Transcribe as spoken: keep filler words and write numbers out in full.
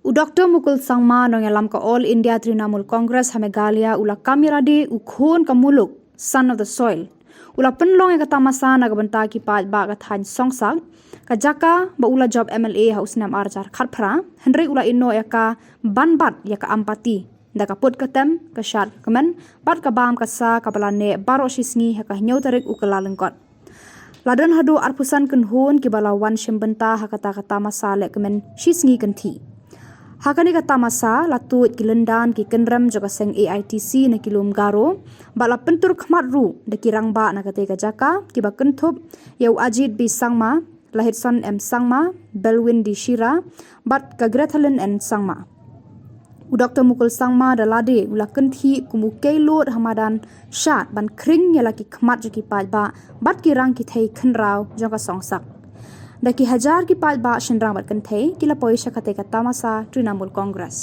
U Dr Mukul Sangma, nongïalam ka All India Trinamool Congress ha Meghalaya, u la kam ïalade u khun ka muluk, son of the soil. U la pynlong ïa ka tamasa na ka bynta ki paidbah ka thaiñ Songsak, ka jaka ba u la jop MLA ha u snem ar hajar khatphra, hynrei u la ïehnoh ïa ka ban bat ïa ka Ampati da ka put ka tem, ka shad ka kmen bad ka bam ka sa kaba la neh baroh shisngi ha ka hynñiew tarik u Kyllalyngkot. La don haduh arphew san kynhun kiba la wan shim bynta ha kata ka tamasa lehkmen shisngi kynthih. Ha kane ka tamasa la tuid ki lyndan ki kynrem jong ka seng AITC na ki lum Garo bad la pyntur khmat ruh da ki rangbah na katei ka jaka kiba kynthup ïa u Ajit B Sangma, Lahitson M Sangma, Belwin D Shira bad ka Grethalin N Sangma. U Dr Mukul Sangma da lade u la kynthih kum u keilud ha madan shad ban khring ïa la ki khmat jong ki paidbah bad ki rang ki thei khynraw jong ka Songsak. Da ki hajar ki paidbah shynrang bad kynthei ki la poi sha katei ka tamasa Trinamool Congress.